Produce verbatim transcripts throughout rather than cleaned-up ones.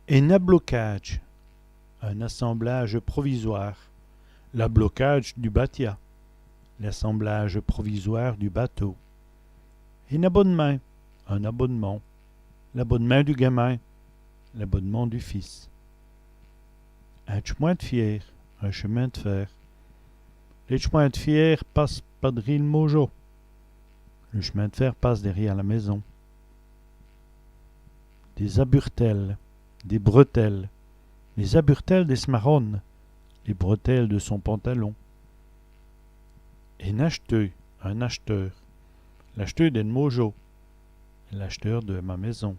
In ablocadje, un assemblage provisoire. L'ablocadje du batia, l'assemblage provisoire du bateau. In abonnemint, un abonnement. L'abonnemint du gamin, l'abonnement du fils. In tch'min d' fiêr, un chemin de fer. Li tch'min d' fiêr passe pa-drî l' môjo. Le chemin de fer passe derrière la maison. Dès aburtèles, des bretelles. Lès aburtèles di s' marone, les bretelles de son pantalon. In achteû, un acheteur. L'achteû di m' môjo, l'acheteur de ma maison.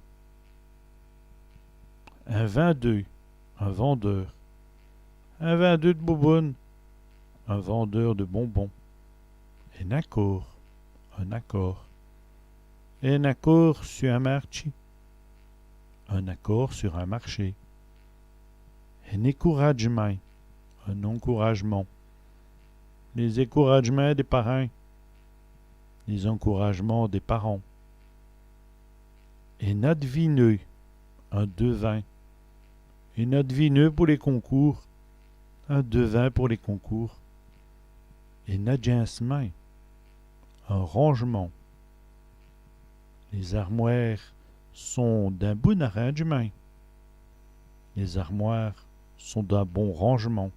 In vindeû, un vendeur. In vindeû d' boubounes, un vendeur de bonbons. In acôrd, un accord. In acôrd su in martchi, un accord sur un marché. In ècouradjemint, un encouragement. Lès ècouradjemints dès parints, les encouragements des parents. In advineû, un devin. In advineû pou lès concoûrs, un devin pour les concours. In adjinsemint, un rangement. Lès armwêres sont d'in boun arindjemint. Les armoires sont d'un bon rangement.